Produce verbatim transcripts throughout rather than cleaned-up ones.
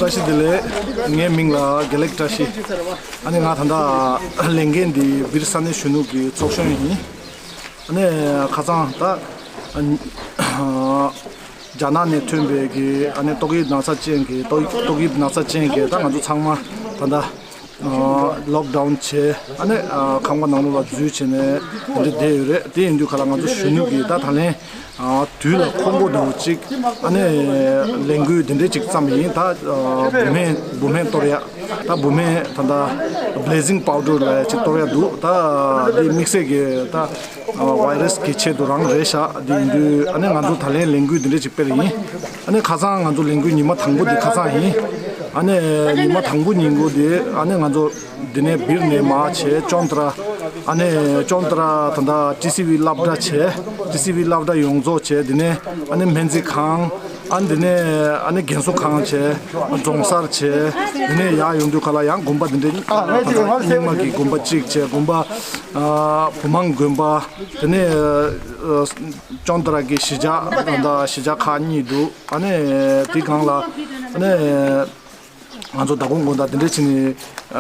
བཀྲ་ཤིས་བདེ་ལེགས། ངའི་མིང་ལ་དགེ་ལེགས་བཀྲ་ཤིས། ཨ་ནི་ང་ད་ལྟ་ལས་འགན་འདི་སྦིར་ས་གནས་གཞོན་ནུ་གི་ཚོགས་གཞོན་ཡིན། ཨ་ནི་ཁ་སང་ད་རྒྱ་ནག་ནས་ཐོན་པའི་གི་ཨ་ནི་ཏོག་དབྱིབས་ན་ཚ་ཅན་གི་ཏོག་ཏོག་དབྱིབས་ན་ཚ་ཅན་གི་ད་ང་ཚོ་ཚང་མ་ད་ལྟ་ལོག་ཌའུན་བྱས། ཨ་ནི་ཁང་པ་ནང་ལོགས་ལ་འཛུལ་བྱས་ནས་འདི་བསྡད་ཡོད་རེད། དེ་ཡིན་དུས་ག་ལ་ང་ཚོ་གཞོན་ནུ་གི་ད་ད་ལན་དུས་ལ་ཁོམ་པོ་འདྲ་བོ་ཅིག་ཨ་ནི་ལས་འགུལ་འདི་འདྲས་ཅིག་བརྩམས་ཡིན། ད་བུད་མེད་བུད་མེད་གཏོར་ཡ། ད་བུད་མེད་ད་ད་བྷི་ལེ་ཅིང་པའུ་ཌར་ལ་ཅིག་གཏོར་ཡ་འདུག་ད་འདི་དམིགས་བསལ་གྱི་ད་བྷའི་རས་གི་ཆེད་དུ་རང་རེད་ཤག་འདི་ཡིན་དུས་ཨ་ནི་ང་ཚོ་ད་ལན་ལས་འགུལ་འདི་འདྲས་ཅིག་སྤེལ་ཡིན། ཨ་ནི་ཁ་སང་ང་ཚོ་ལས་འགུལ་ཉི་མ་དང་པོ་འདི་ཁ་སང་ཡིན། ཨ་ནི་ཉི་མ་དང་པོ་ཉིན་གུང་འདི་ཨ་ནི་ང་ཚོ་འདི་ནས་སྦིར་ནས་མར་བྱས་ཅོན་ཏྲ། ཨ་ནི་ཅོན་ཏྲ་ད་ལྟ་ཊི་སི་ཝི་སློབ་གྲྭ་བྱས། ཊི་སི་ཝི་སློབ་གྲྭ་ཡོངས་རྫོགས་བྱས། འདི་ནས་ཨ་ནི་སྨན་རྩིས་ཁང་། ཨ་འདི་ནས་ཨ་ནི་རྒན་གསོ་ཁང་བྱས། རྫོང་སར་བྱས། འདི་ནས་ཡར་ཡོང་དུས་ག་ལ་ཡང་དགོན་པ་འདི་འདྲའི་ཨ་ད་ལྟ་རྙིང་མ་གི་དགོན་པ་གཅིག་བྱས། དགོན་པ་ཨ་བུ་མང་དགོན་པ། དེ་ནས་ཨ་ཅོན་ཏྲ་གི་གཞིས་ཆགས་ད་ལྟ་གཞིས་ཆགས་ཁག་གཉིས་འདུག་ཨ་ནི་དེ་སྒང་ལ་ཨ་ནི། ང་ཚོ་མདང་དགོང་དགོང་དག་དེ་འདྲ་བྱས་ནས་ཨ་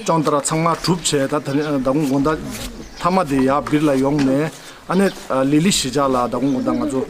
ཅོན་ཏྲ་ཚང་མ་གྲུབ་བྱས། ད་ད་རིང་མདང་དགོང་དགོང་དག་མཐའ་མ་དེ་ཡར་སྦིར་ལ་ཡོང་ནས་ཨ་ནི་ཨ་ལི་ལི་གཞིས་ཆགས་ལ་མདང་དགོང་དགོང་དག་ང་ཚོ་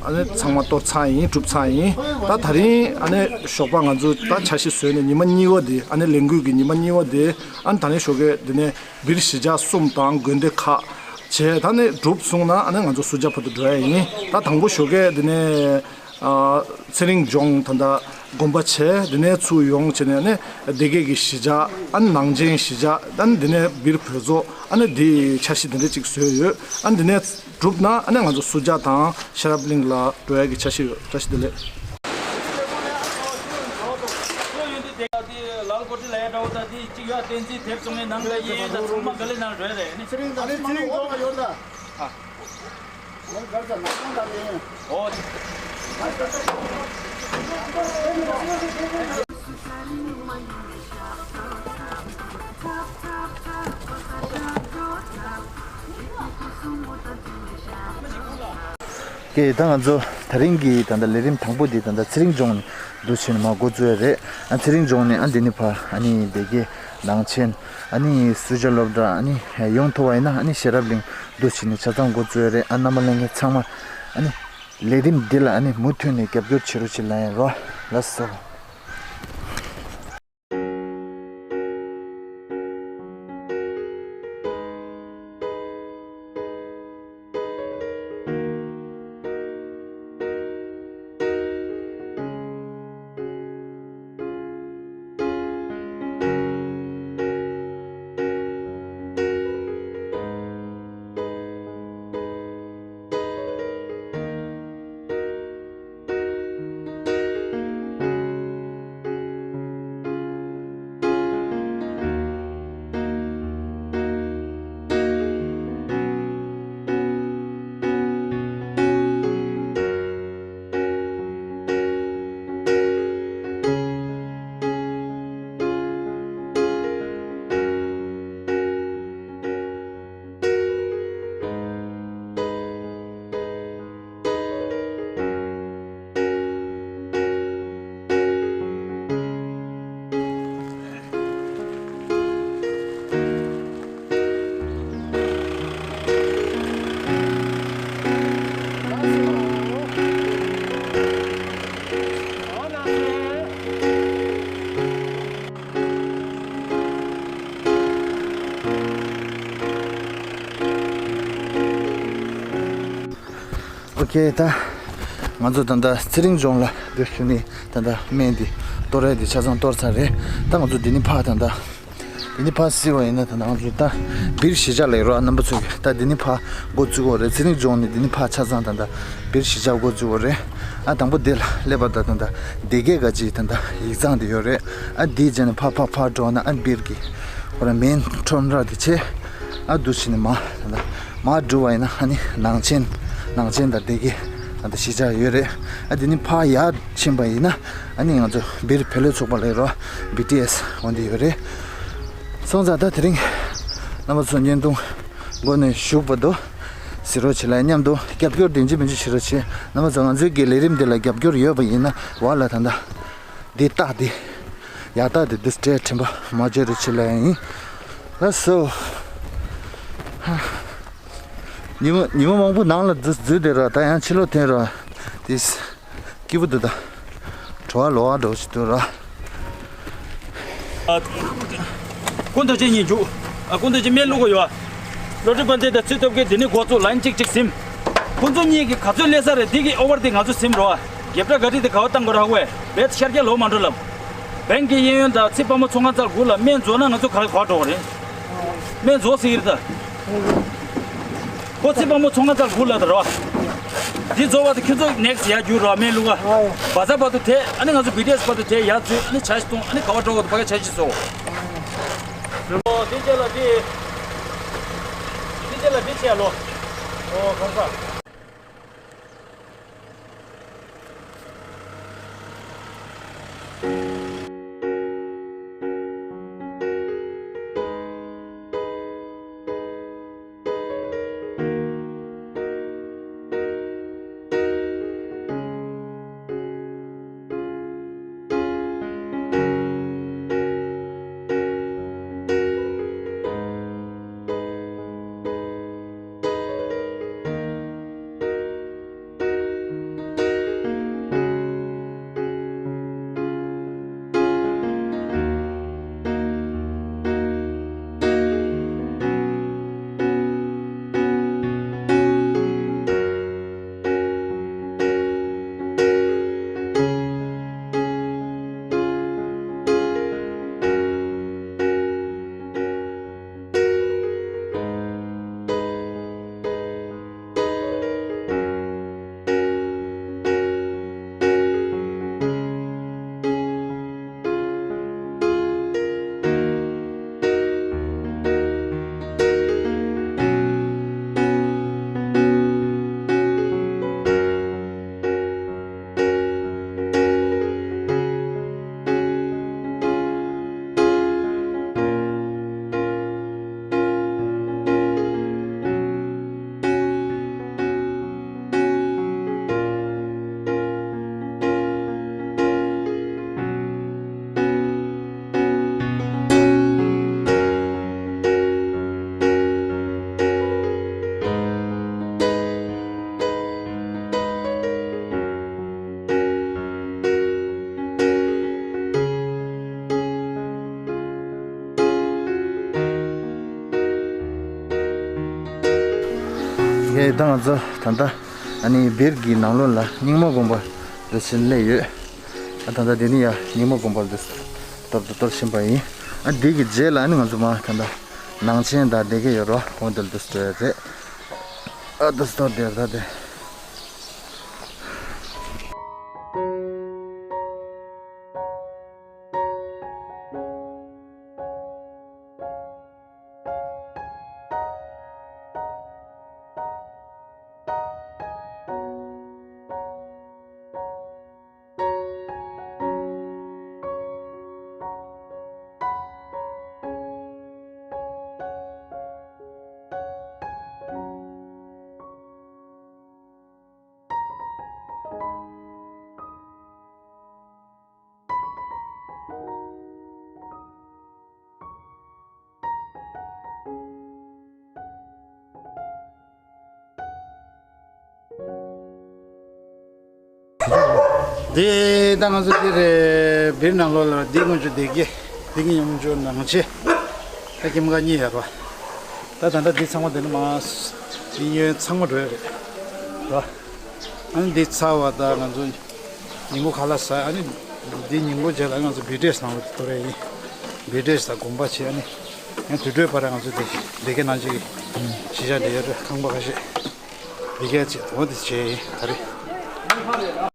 ཨ་ནི་ཚང་མ་གཏོར་ཚར་ཡིན། གྲུབ་ཚར་ཡིན། ད་ད་རིང་ཨ་ནི་ཞོགས་པ་ང་ཚོ་ད་འཆར་གཞི་བཟོས་ནས་ཉི་མ་གཉིས་པ་དེ་ཨ་ནི་ལས་འགུལ་གྱི་ཉི་མ་གཉིས་པ་དེ་ཨ་ནི་ད་ནི་ཞོགས་ཀས་དེ་ནས་སྦིར་གཞིས་ཆགས་གསུམ་དང་དགོན་སྡེ་ཁག་བྱས། ད་ནི་གྲུབ་སོང་ན་ཨ་ནི་ང་ཚོ་སུ་ཇཱ་བར་དུ་འགྲོ་ཡ་ཡིན། ད་དང་པོ་ཞོགས་ཀས་དེ་ནས། ཨ་ཚེ་རིང་ལྗོངས་ད་ལྟ་དགོན་པ་བྱས། དེ་ནས་ཚུར་ཡོང་བྱས་ནས་ནི་སྡེ་དགེ་གི་གཞིས་ཆགས། ཨ་ནང་ཆེན་གཞིས་ཆགས། ཨ་ནི་འདི་ནས་སྦིར་བོད་ཚོ། ཨ་ནི་འདི་འཆར་གཞི་འདི་འདྲ་ཅིག་བཟོས་ཡོད། ཨ་འདི་ནས་གྲུབ་ན་ཨ་ནི་ང་ཚོ་སུ་ཇཱ་དང་ཤེས་རབ་གླིང་ལ་འགྲོ་ཡ་གི་འཆར་གཞི་ཡོད། བཀྲ་ཤིས་བདེ་ལེགས། ལའང་གོ་ཏི་ལའི་འདྲ་བོ་ད་འདི་གཅིག་ཡོད། བསྟན་འཛིན་དེབ་ཚང་མའི་ནང་ལ་ཡིན། ད་ཚང་མ་ག་ལེ་ནང་འགྲོ་ཡ་རེད། ཨ་ནི་ཚེ་རིང་ལྗོངས་ཡོད་ད། ཀྱེ་ད་ང་ཚོ་ད་རིང་གི་ད་ལྟ་ལས་རིམ་དང་པོ་འདི་ད་ལྟ་ཚེ་རིང་ལྗོངས་ནས་འདུག་བྱས་ནས་མར་འགོ་བཙུགས་ཡ་རེད། ཨ་ཚེ་རིང་ལྗོངས་ནས་ཨ་འདི་ནས་ཕར་ཨ་ནི་སྡེ་དགེ་ནང་ཆེན། ཨ་ནི་སུ་ཇཱ་སློབ་གྲྭ། ཨ་ནི་ཡོང་ཐུབ་པ་ཡིན་ན་ཨ་ནི་ཤེས་རབ་གླིང་འདུག་བྱས་ནས་ཆ་ཚང་འགོ་བཙུགས་ཡ་རེད། ཨ་རྣམ་པ་ལྷན་རྒྱས་ཚང་མ་ཨ་ནི་ལས་རིམ་འདི་ལ་ཨ་ནི་མུ་མཐུད་ནས་རྒྱབ་སྐྱོར་བྱེད་རོགས་བྱེད་ལབ་ཡིན་རོ། ལགས་སོ། ཨོ་ཁེ། ད་ང་ཚོ་ད་ལྟ་ཚེ་རིང་ལྗོངས་ལ་འདིར་ཞུ་ནི་ད་ལྟ་སྨན་འདི་གཏོར་ཡ་འདི་ཆ་ཚང་གཏོར་ཚར་རེད། ད་ང་ཚོ་འདི་ནས་ཕར་ད་ལྟ་འདི་ནས་ཕར་སྲིད་པ་ཡིན་ན་ད་ལྟ་ང་ཚོ་ད་སྦིར་གཞིས་ཆགས་ལ་ཡོད་རོགས། རྣམ་པ་ཚོས་ཀྱི་ད་འདི་ནས་ཕར་འགོ་བཙུགས་པ་རེད། ཚེ་རིང་ལྗོངས་ནས་འདི་ནས་ཕར་ཆ་ཚང་ད་ལྟ་སྦིར་གཞིས་ཆགས་འགོ་བཙུགས་པ་རེད། ཨ་དང་པོ་འདི་ལ་སླེབས་པ་ད་ད་ལྟ་སྡེ་དགེ་ག་ཅིག་ད་ལྟ་ཡིག་ཚང་འདི་ཡོད་རེད། ཨ་འདིའི་རྗེས་ནས་ཕར་ཕར་ཕར་འགྲོ་ན་ཨ་སྦིར་གྱི་ཁོ་རང་མེན་ཁྲོམ་ར་འདི་བྱས། ཨ་འདུག་བྱས་ནས་མར་ད་ལྟ་མར་འགྲོ་བ་ཡིན་ན་ཨ་ནི་ནང་ཆེན། ནང་ཆེན་དང་སྡེ་དགེ་ད་ལྟ་གཞིས་ཆགས་ཡོད་རེད། ཨ་འདི་ནས་ཕར་ཡར་ཕྱིན་པ་ཡིན་ན་ཨ་ནི་ང་ཚོ་སྦིར་བོད་ལས་ཚོགས་པ་ལ་ཡོད་རོགས། བི་ཊི་ཨེས་འོ་འདི་ཡོད་རེད། སོང་ཙང་ད་དེ་རིང་རྣམ་པ་ཚོ་བརྙན་ཐུང་འགོ་ནས་གཞུག་བར་དུ་གཟིགས་རོགས་བྱེད་ལ་མཉམ་དུ་རྒྱབ་སྐྱོར་དེ་འཇི་མི་འཇི་བྱེད་རོགས་བྱེད། རྣམ་པ་ཚོ་ང་ཚོའི་གི་ལས་རིམ་འདི་ལ་རྒྱབ་སྐྱོར་ཡོད་པ་ཡིན་ན་བ་ལ་ད་ལྟ་ འདི་རྟགས་འདི། ཡག་རྟགས་འདི་འདི་སྤྲད་དྲན་པ་མ་བརྗེད་རོགས་བྱེད་ལབ་ཡིན། ལགས་སོ། ཉི་མ་ཉི་མ་མང་པོ་ནང་ལ་འཛུལ་འཛུལ་བསྡད་ར། ད་ཡང་ཕྱི་ལོགས་ཐོན་ར། འདི། སྐྱིད་པོ་འདུག་ད། བྲོ་བ་ལོག་འགྲོ་ཅིག་འདུག་ར། ཨ། སྐུ་མདོག་ཅན་གཉིས་འཇུག་ཨ། སྐུ་མདོག་ཅན་སྨན་བླུག་གི་ཡོད། བློ་གྲོས་དཔལ་ལྡན་དང་ཚེ་སྟོབས་རྒྱལ། འདི་ནས་འགོ་བཙུགས། ལན་གཅིག་གཅིག་ཟིན། ཁོང་ཚོ་གཉིས་ཀྱིས་ག་ཚོད་སླེབས་ས་རེད། འདི་གི་ཨོ་བར་འདི་ང་ཚོ་ཟིན་རོགས་ཨ། རྒྱབ་བྲག་ག་རི་དེ་ག་བ་བཏང་དགོས་ར་ཧུ་ཨེ། བེད་ཤར་རྒྱག་ལོག་མ་འགྲོ་ལབ། བེང་གི་གཡས་གཡོན་དང་ཚེ་དཔག་མོ་ཚོང་ཁང་རྩ་དགུ་ལ་སྨན་རྫོགས་ན་ང་ཚོ་ག་རེ་ག་བ་འགྲོ་གི་རེད། སྨན་རྫོགས་ཟེར་གི་རེད་ད། ཁོ་ཚེ་དཔག་མོ་ཚོང་ཁང་རྩ་དགུ་ལ་ད་ར། འདི་རྫོགས་བར་དུ་ཁྱོད་ཚོ་ནེག་སི་ཡར་རྒྱུག་རོགས། སྨན་བླུག་ག་བ་ཚ་བར་དུ་དེད། ཨ་ནི་ང་ཚོ་བི་ཊི་ཨེས་བར་དུ་དེད། ཡར་འཛུལ། ཨ་ནི་བྱ་ཞིག་གཏོང་། ཨ་ནི་ག་བ་འགྲོ་བར་དུ་ཕ་གི་བྱ་ཞིག་བཟོ། འོ་འདི་རྗེས་ལ་འདི། འདི་རྗེས་ལ་འདི་བྱས་ལོ། འོ་གང་ཟག་ཡ། ད་ང་ཚོ་ད་ལྟ་ཨ་ནི་སྦིར་གྱི་ནང་ལོགས་ལ་སྙིང་མོ་དགོན་པ་འདི་ཕྱིན་སླེབས་ཡོད། ཨ། ད་ལྟ་འདི་ནི་ཡ་སྙིང་མོ་དགོན་པ་འདི་གཏོར་གཏོར་ཕྱིན་པ་ཡིན། ཨ། འདི་གི་རྗེས་ལ་ཨ་ནི་ང་ཚོ་མ་ད་ལྟ་ནང་ཆེན་དང་སྡེ་དགེ་ཡོད་རོ། འོ་འདིར་འདི་འགྲོ་ཡ་རེད། ཨ། འདི་གཏོར་དེར་ད་དེ། འདི་ད་ང་ཚོ་འདི་རེད། སྦིར་ནང་ལོགས་ལ་འདི་སྔོན་ཆད་སྡེ་དགེ། འདི་གི་སྔོན་ཆད་ནང་ཆེན། ད་ཁྱིམ་ཁ་གཉིས་ཡོད་རེད་པ། ད་ད་ལྟ་འདི་ཚང་མ་འདི་ནི་མ་གཡས་གཡོན་ཚང་མ་འགྲོ་ཡ་རེད་ར། ཨ་ནི་འདི་ཚར་བ་ད་ང་ཚོ་ཉིན་གུང་ཁ་ལག་ཟ། ཨ་ནི་འདི་ཉིན་གུང་རྗེས་ལ་ང་ཚོ་བི་ཊི་ཨེས་ནང་ལ་འགྲོ་རེ་ཡིན། བི་ཊི་ཨེས་དང་དགོན་པ་བྱས། ཨ་ནི་ཡང་དུས་འགྲོས་བར་ང་ཚོ་འདི་སྡེ་དགེ་ནང་ཅིག་གི་གཞིས་ཆགས་འདི་ཡོད་རེད། ཁང་པ་ཁ་ཤས་འདི་གས་བྱས་དོ་འདི་བྱས་ཡིན་ད་རེས།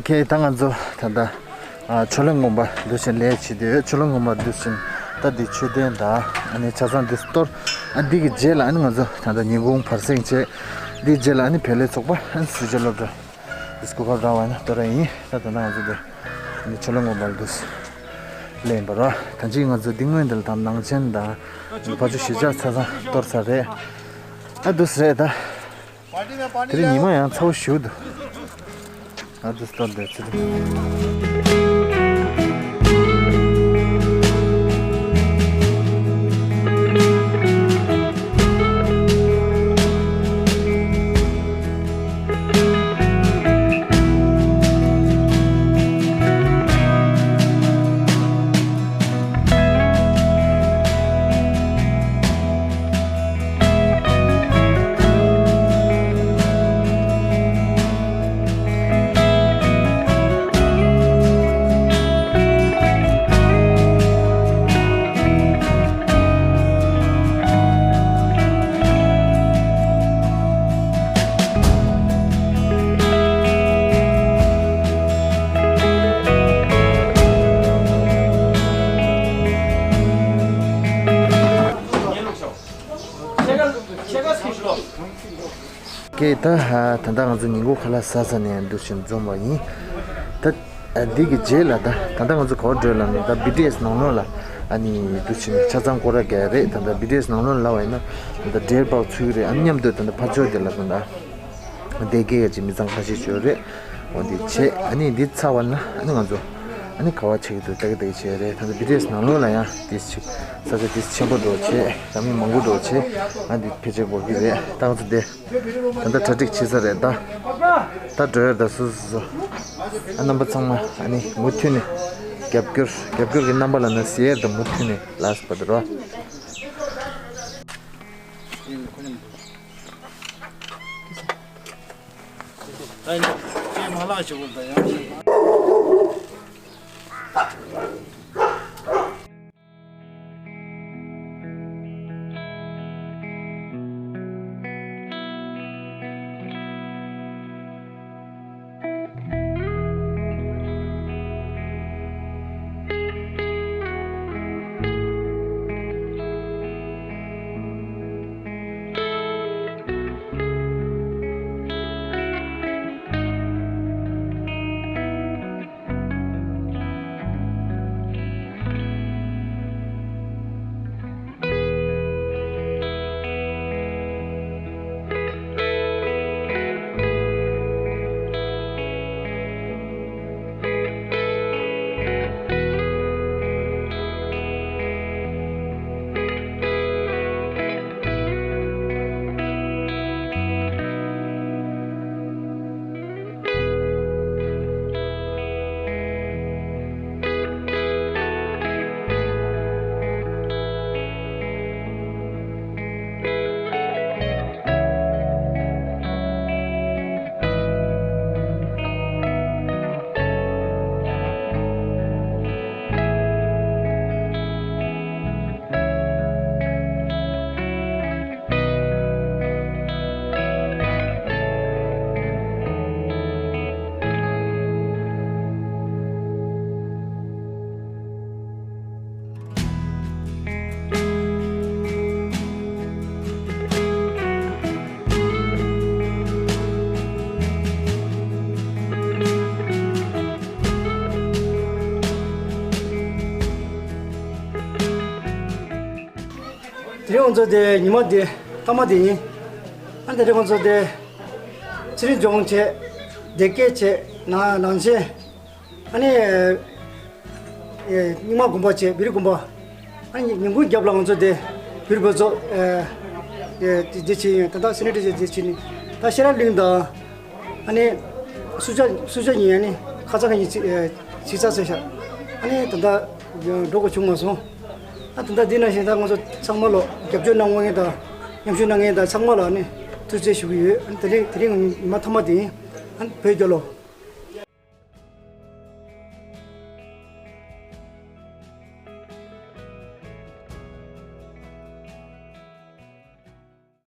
ཁེ་ད་ང་ཚོ་ད་ལྟ་ཨ་ཆོས་གླིང་དགོན་པ་འདུག་ཕྱིན་ལས་བྱེད་དུས་ཆོས་གླིང་དགོན་པ་འདུག་ཕྱིན་ད་འདི་མཆོད་རྟེན་དང་ཨ་ནི་ཆ་ཚང་འདི་གཏོར། ཨ་འདི་གི་རྗེས་ལ་ཨ་ནི་ང་ཚོ་ད་ལྟ་ཉིན་གུང་བར་གསེང་བྱས། འདི་རྗེས་ལ་ཨ་ནི་བལ་ལས་ཚོགས་པ་ཨ་ནི་སུ་ཇ་སློབ་གྲྭ་འདི་སྐུ་ཁམས་ར་བ་ན་དོ་ར་ཡིན། ད་ད་ལྟ་ང་ཚོ་འདི་ཨ་ནི་ཆོས་གླིང་དགོན་པ་འདུག་ལེན་པ་ར། ད་ཅི་ང་ཚོ་འདི་སྔོན་འདི་ལ་དང་ནང་ཆེན་དང་ཕ་ཆུ་གཞིས་ཆགས་ཆ་ཚང་གཏོར་ཚར་རེད། ཨ་འདུག་སེ་རེད་ད། དེ་རིང་ཉི་མ་ཡང་ཚ་བོ་ཞེ་པོ་འདུག་ཨ་འདུག་སྟོན་དེ་ཚེ་རིང་། ཁེ་ད་ད་ལྟ་ང་ཚོ་ཉིན་གུང་ཁ་ལག་ཟ་ས་ནས་འདུག་ཕྱིན་འཛོམས་པ་ཡིན། ད་འདི་གི་རྗེས་ལ་ད་ད་ལྟ་ང་ཚོ་ག་པར་འགྲོ་ལབ་ན་ད་བི་ཊི་ཨེས་ནང་ལོགས་ལ་ཨ་ནི་འདུག་ཕྱིན་ཆ་ཚང་སྐོར་ར་རྒྱག་རེད། ད་ལྟ་བི་ཊི་ཨེས་ནང་ལོགས་ལ་ལབ་པ་ཡིན་ན་ད་ལྟ་འབྲེལ་པ་ཚུགས་ཀྱི་རེད། ཨ་ནི་མཉམ་དུ་ད་ལྟ་ཕར་ཕྱོགས་དེ་ལ་ད་ལྟ་སྡེ་དགེ་གི་མི་ཚང་ཁ་ཤས་ཡོད་རེད། འོ་འདི་བྱས་ཨ་ནི་འདི་ཚར་བ་ན་ཨ་ནི་ང་ཚོ་ཨ་ནི་ག་པར་ཆགས་ཀྱི་འདུག་ལྟ་གི་ལྟ་གི་བྱས་རེད། ད་ལྟ་བི་ཊི་ཨེས་ནང་ལོགས་ལ་ཡང་དེ་ཅིག་ས་ཆ་དེ་ཆེན་པོ་འགྲོ་བྱས་ལམ་མི་མང་པོ་འགྲོ་བྱས་ཨ་འདི་ཕལ་ཆེར་འགོར་གི་རེད། ད་ང་ཚོ་དེ་ད་ལྟ་གྲ་སྒྲིག་བྱེད་ས་རེད། ད་ད་འགྲོ་ཡ་ད་སོ་སོ་སོ་ཨ་རྣམ་པ་ཚང་མ་ཨ་ནི་མུ་མཐུད་ནས་རྒྱབ་སྐྱོར་རྒྱབ་སྐྱོར་གྱི་རྣམ་པ་ལ་ན་ཟེར་ཡ་ད་མུ་མཐུད་ནས་ལགས་སོ་པ་དེ་རོ། ད་ཡིན་ད་ཅེས་མ་ལག་ཞིག་བོར་ད་ཡང་ཞིག་དེ་རིང་ང་ཚོ་དེ་ཉི་མ་དེ་མཐའ་མ་དེ་ཡིན། ཨ་དེ་རིང་ང་ཚོ་དེ་ཚེ་རིང་ལྗོངས་བྱས། སྡེ་དགེ་བྱས། ནང་ནང་ཆེན། ཨ་ནི་ཨེ་རྙིང་མ་དགོན་པ་བྱས། བེ་རི་དགོན་པ། ཨ་ནི་ཉིན་གུང་རྒྱབ་ལ་ང་ཚོ་དེ་བེ་རི་བོད་ཚོ་ཨེ་ཨེ་དེ་དེ་བྱས་ཡིན། ད་ལྟ་སེ་ནེ་ཊི་བྱས་དེ་བྱས་ནི་ད་ཤེས་རབ་གླིང་དང་། ཨ་ནི་སུ་ཇ་སུ་ཇ་ཉིན་ཨ་ནི་ཁ་ཚ་ཁ་ཉིན་ཅི་ཨེ་ཅི་ཚ་ཟེར་ཤག་ཨ་ནི་ད་ལྟ་འགྲོ་དགོས་བྱུང་མ་སོང་། ཨ་ད་ལྟ་འདི་ནང་བཞིན་ད་ང་ཚོ་ཚང་མ་ལོ་རྒྱབ་སྐྱོར་གནང་མཁན་དང་མཉམ་ཞུགས་གནང་མཁན་དང་ཚང་མ་ལ་ཨ་ནི་ཐུགས་རྗེ་ཆེ་ཞུ་གི་ཡོད། ཨ་ནི་དེ་རིང་དེ་རིང་ཉི་མ་མཐའ་མ་དེ་ཡིན། ཨ་ནི་བོད་རྒྱལ་ལོ།